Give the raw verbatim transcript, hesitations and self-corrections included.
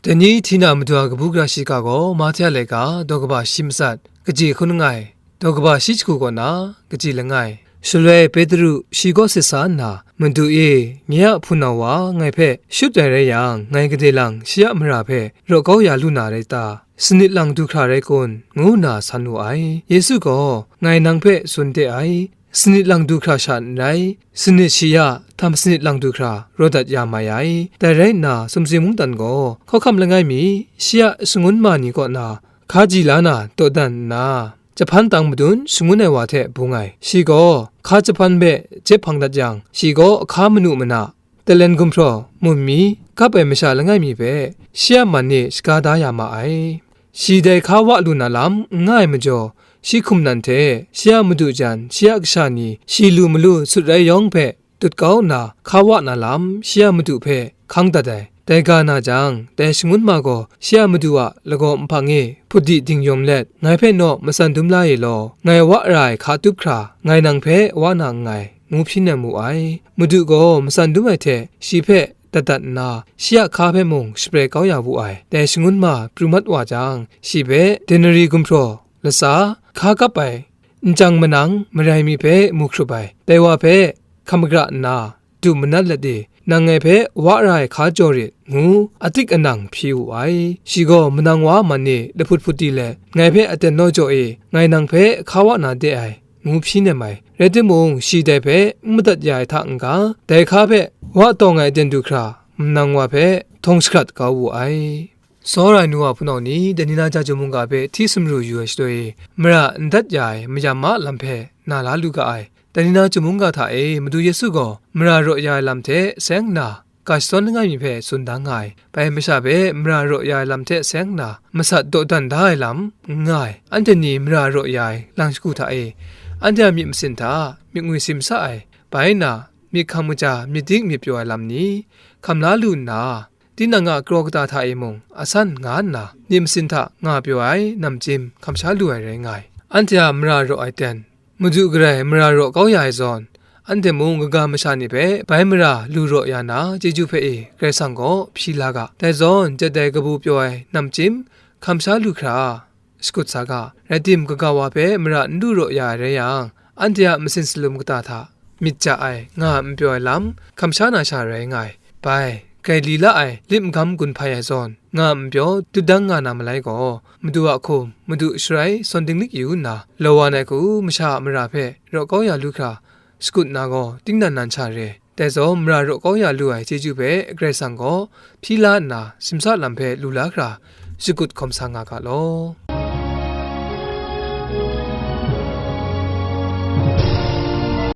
Dai ni hti na madu a kabu gara shiga gaw Mahte a laika daw kaba shi matsat, kaji hkun langai, daw kaba shi jahku kaw na, kaji langai. Shaloi Petru shi kaw sit sa nna, "Madu e, nye a hpunau wa ngai hpe shut ai rai yang, ngai gade lang shi a mara hpe raw kau ya lu na rai ta? Sanit lang du hkra rai kun?" ngu nna san wu ai. Yesu gaw, "Ngai nang hpe tsun de ai, sanit lang du hkra sha n rai, sanit shi ya, htam sanit lang du hkra raw dat ya mai ai. Dai rai nna, sumsing mungdan gaw hkawhkam langai mi, shi a shangun ma ni kaw na hkaji la na dawdan nna, jahpan tang madun shangun ai wa hte bung ai. Shi gaw hka jahpan hpe jep hpang dat yang, shi gaw hka manu mana, talen gumhpraw, mun mi, kap ai masha langai mi hpe shi a man e shaga da ya ma ai. Shi dai hka wa lu na lam n nga ai majaw, shi hkum nan hte shi a madu jan, shi a kasha ni shi lu malu sut rai yawng hpe dut kau nna, hka wa na lam shi a madu hpe hkang dat ai. Dai ga na jang, dai shangun ma gaw shi a madu a lagaw nhpang e hput di dingyawm let, "Ngai hpe naw matsan dum la e law, ngai wa ra ai hka tup hkra, ngai nang hpe wa na nngai," ngu hpyi nem wu ai. Madu gaw matsan dum ai hte shi hpe dat dat nna, shi a hka hpe mung shaprey kau ya wu ai. Dai shangun ma pru mat wa jang, shi hpe denari gumhpraw latsa, hka kap ai, nchyang manang marai mi hpe mu hkrup ai. Dai wa hpe hkam gara nna, du manat let e, "Nang ngai hpe wa ra ai hka jaw rit," ngu atik anang hpyi wu ai. Shi gaw manang wa man e lahput hput di let, "Ngai hpe aten naw jaw e, ngai nang hpe hka wa na de ai," ngu hpyi nem ai. Rai timung, shi dai hpe n madat ya ai hta n-ga, dai hka hpe wa tawng ai aten du hkra, manang wa hpe htawng shakrat kau wu ai. Tsawra ai nu wa hpunau ni, dai ni na ja chyum mungga hpe hti sumru yu ai shaloi e, mara n dat ya ai mayam ma lam hpe na la lu ga ai. Dai ni na chyum mungga hta e Madu Yesu gaw mara raw ya ai lam hte seng nna, ga shadawn langai mi hpe tsun da nga ai. Bai masha hpe mara raw ya ai lam hte seng nna, masat dawdan da ai lam n nga ai. Anhte ni mara raw ya ai lang shagu hta e, anhte a myit masin hta myit ngwi sim sa ai. Bai nna, myit hkam kaja, myit dik myit pyaw ai lam ni, hkam la lu nna, tinang a karaw kata hta e mung asan nga nna, myit masin hta nga pyaw ai namchyim hkam sha lu ai rai nga ai. Anhte a mara raw ai ten, Madu garai mara raw kau ya ai zawn, anhte mung kaga masha ni hpe bai mara lu raw ya na chyeju hpe e Karai Kasang gaw hpyi la ga. Dai zawn, jat ai kabu pyaw ai namchyim hkam sha lu hkra, shakut sa ga. Rai tim, kaga wa hpe mara n lu raw ya ai rai yang, anhte a masin salum kata hta myit ja ai, nga n pyaw ai lam hkam sha na sha rai nga ai. Bai, grai li la ai lit magam gun hpai ai zawn, nga n pyaw dut dang nga na malai gaw, Madu a hkum, Madu sharai sawn dinglik yu nna, law wa ai hku masha a mara hpe raw kau ya lu hkra, shakut na gaw, tingnan nan sha re. Dai zawn, mara raw kau ya lu ai chyeju hpe Karai Kasang gaw hpyi la nna, simsa lam hpe lu la hkra, shakut hkawm sa nga ga law.